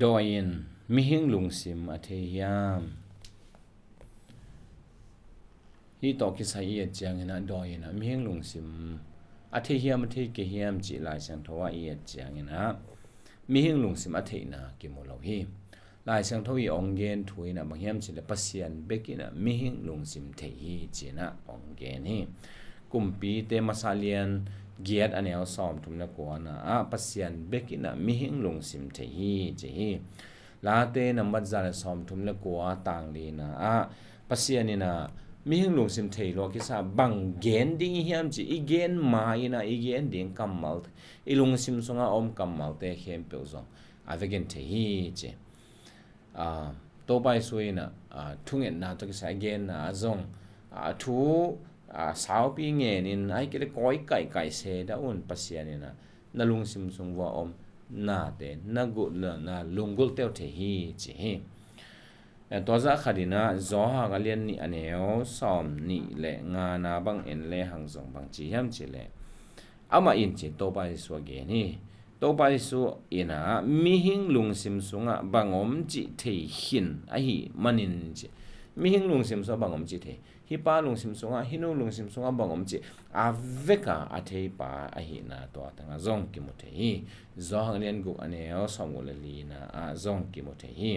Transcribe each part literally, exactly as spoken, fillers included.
Dawi in mihing lungsim a thei hiam? Hih tawh kisai i et ciangin ah dawi in ah mihing lungsim a thei hiam, a thei kei hiam cih Lai Siangtho ah i et ciangin ah mihing lungsim a theihna kimu lo hi. Lai Siangtho i ong gen thu in ah bang hiam cih leh Pasian bek in ah mihing lungsim thei hi ci-in ah ong gen hi. Kumpite masa lian giat a neu sawmthum le kuana ah Pasian bek in ah mihing lungsim thei hi ci hi. Late nambat za le sawmthum le kua tang lina ah Pasian in ah mihing lungsim thei lua kisa bang gen ding i hiam ci i gen ma in ah i gen ding kammal, i lungsim sunga om kammalte khempeuh zong a vekin thei hi ci. Aa, Topa Jesu in ah, aa, thungetna tawh kisai a genna ah zong, aa, thu, aa, saupi ngenin ai kei le kawi kaihkaih se dah un Pasian in ah na lungsim sung vua om nate na gu-, na, na lunggulh teuh thei hi ci hi. Eh, tua zah khat in ah Johan a lian nih a neu sawm nih le ngana bang en le hang zong bang ci hiam cih leh amah in ci Topa Jesu a gen hi. Topa Jesu in ah mihing lungsim sungah bang om cih thei khin ahih manin ci. Mihing lungsim sungah bang om cih thei. Hih pa lungsim sungah, hih nu lungsim sungah bang om cih a veka a thei pa ahihna tua tengah zong kimu thei hi. Johan lian guk a neu sawmguk le lina ah zong kimu thei hi.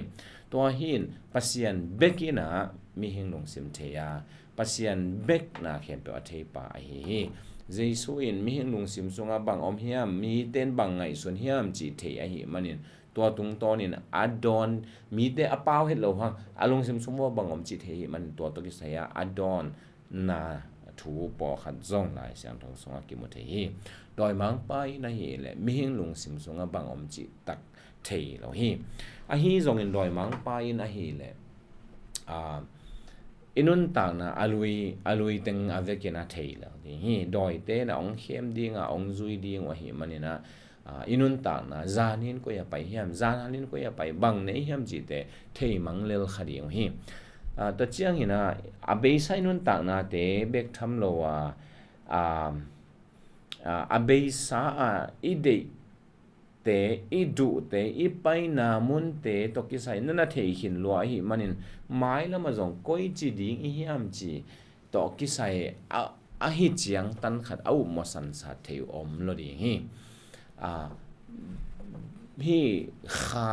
Tua hi in Pasian bek in ah mihing lungsim thei a, Pasian bek na khempeuh a thei pa ahi hi. Jesu in mihing lungsim sungah bang om hiam, mite in bang ngaihsun hiam cih thei ahih manin tua tungtawnin a dawn, mite a pau het lo hang a lungsim sung vua bang om cih thei ahih manin tua tawh kisai a a dawnna thu pawlkhat zong Lai Siangtho sungah kimu thei hi. Dawimangpa in ahih leh mihing lungsim sungah bang om cih tak thei lo hi. Ahi zongin dawimangpa in ahih leh, aa, i nuntakna a lui, a lui teng a vekin a thei lo ding hi. Dawite in ah ong khem ding a, ong zui ding uh ahih manin ah, aa, i nuntakna zanin koi a pai hiam, zanhalin koi a pai, bang nei hiam cihte thei mang lel kha ding uh hi. Aa, tua ciangin ah a beisa i nuntaknate bek tham lo a, aa, aa, a beisa a i deih te, i duhte, i paina munte tawh kisai na na thei khin lua ahih manin mailam ah zong koi ci ding i hiam ci tawh kisai a, ahi ciang tan khat a upmawh sansat thei uh om lo ding hi. Aa, hih kha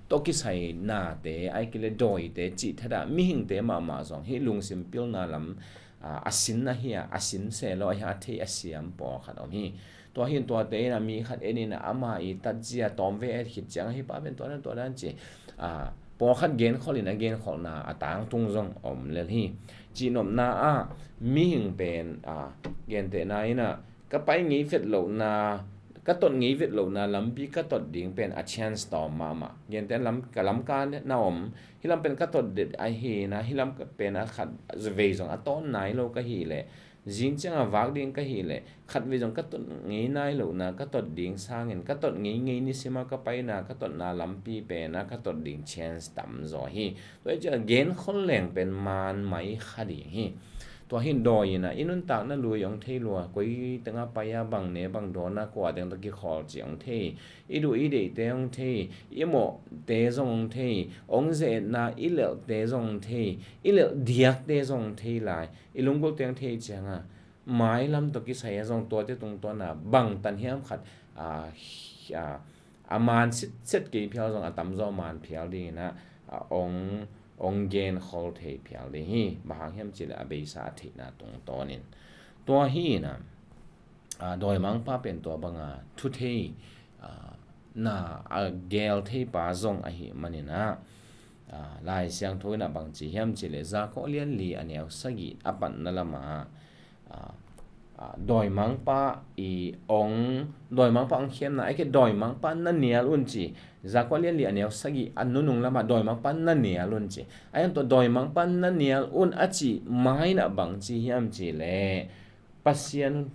tawh kisai nate, ai kei le dawite cih thadah mihingte mahmah zong hih lungsim pilna lam, aa, a sin ahi a, a sin se lo ahi a, a thei a siam pawlkhat om hi. Tua hi in tuate in ah mi khat en in ah ama i tatzia tawmvei a et khit ciang ahi pa pen tua dan tua dan ci. Aa, pawlkhat genkhol in a genkholhna a tangtung zong om lel hi. Cihnopna ah mihing pen, aa, gentehna in ah ka pai ngei vet lohna, ka tot ngei vet lohna lampi ka tot ding pen a chance tawm mahmah. Gentehna lam, ka lamka na om, hih lam pen ka tot det ahi na, hih lam pen a khat vei zong a tawn nai lo ka hih leh, zing ciang a vak ding ka hih leh, khat vei zong ka tot ngei nai lohna, ka tot ding sangin, ka tot ngei ngei nisima ka paina, ka totna lampi pen a ka tot ding chance tam zaw hi. Tua hi ciang genkhol leng pen man mai kha ding hi. Tua hi in dawi in ah i nuntakna lui ong thei lua, koi tengah pai a, bang ne bang dawn a, kua teng tawh kikhawl cih ong thei, i duh i deihte ong thei, i mawhte zong ong thei, ong ze-etna i lelhte zong ong thei, i lelh diakte zong ong thei lai, i lunggulhte ong thei ciang a, mailam tawh kisai a zong tuate tungtawn a bang tan hiam khat, aa, aa, a man sitset kei phial zong a tamzaw man phial ding in ah, aa, ong, ong genkhol thei phial ding hi. Bang hang hiam cih leh a beisa a theihna tungtawnin. Tua hi in ah, aa, dawimangpa pen tua banga thu thei, aa, na a gel thei pa zong ahih manin ah, aa, Lai Siangtho in ah bang ci hiam cih leh Jakob lian li a neu sagih a patna lamah, aa, aa, dawimangpa i ong, dawimangpa ong khiamna, ai kei dawimangpa na nial un ci. Jakob lian li a neu sagih a nunung lamah dawimangpa na nial un ci. Ai ang tua dawimangpa na nial un a cih ma in ah bang ci hiam cih leh Pasian,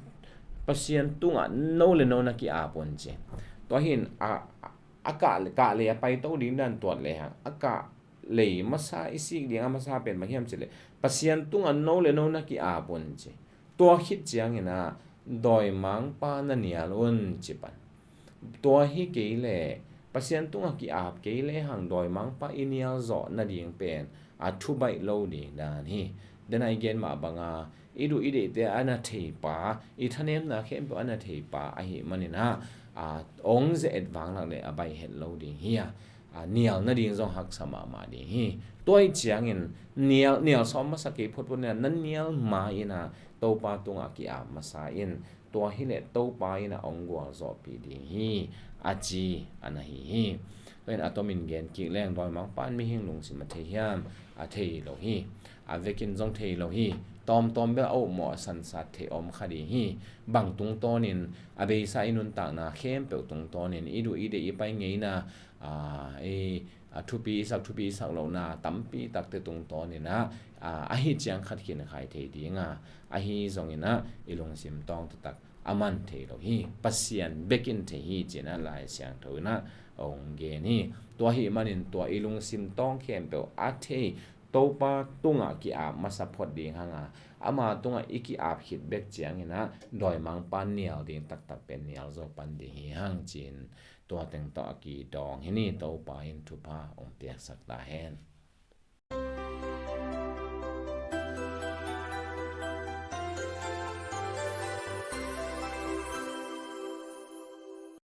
Pasian tungah no le no na ki-ap un ci. Tua hi in a, a kah, kah lei a paito ding dan tuat lehang a kah lei masa i sik ding a masa pen bang hiam cih leh Pasian tungah no le no na ki-ap un ci. Tua khit ciangin ah dawimangpa na nial un ci pan. Tua hi kei leh Pasian tungah ki-ap kei lehang dawimangpa i nial zawh nading pen a thubaih lo ding dan hi. Dena i gen mah banga i duh i deihte a na thei pa, i thanemna khempeuh a na thei pa ahih manin ah, a, ong ze-et vanglak le a baih het lo ding hi a, a, nial nading zong haksa mahmah ding hi. Tua ih ciangin nial, nial sawm masa kei photphot in ah, na nial ma in ah Topa tungah ki-ap masa in, tua hileh Topa in ah ong gualzawhpih ding hi, a ci a na hi hi. Tua in a tomin gen kik leng dawimangpa in mihing lungsim a thei hiam? A thei lo hi. A vekin zong thei lo hi. Tawmtawm bel a upmawh a sansat thei om kha ding hi. Bang tungtawnin? A beisa i nuntakna khempeuh tungtawnin, i duh i deih i pai ngeina, a, i, a, thupi i sak, thupi i sak lohna tampi takte tungtawnin ah, a, ahi ciang khat khin khai thei ding a, ahi zongin ah i lungsim tawng taktak a man thei lo hi. Pasian bekin thei hi ci-in ah Lai Siangtho in ah ong gen hi. Tua ahih manin tua i lungsim tawng khempeuh a thei Topa tungah ki-ap masa phot ding hang a, ama tungah i ki-ap khit bek ciangin ah dawimangpa nial ding taktak pen nial zo pan ding hi hang ci-in tua teng tawh a kidawng hi ni. Topa in thupha ong piaksak ta hen.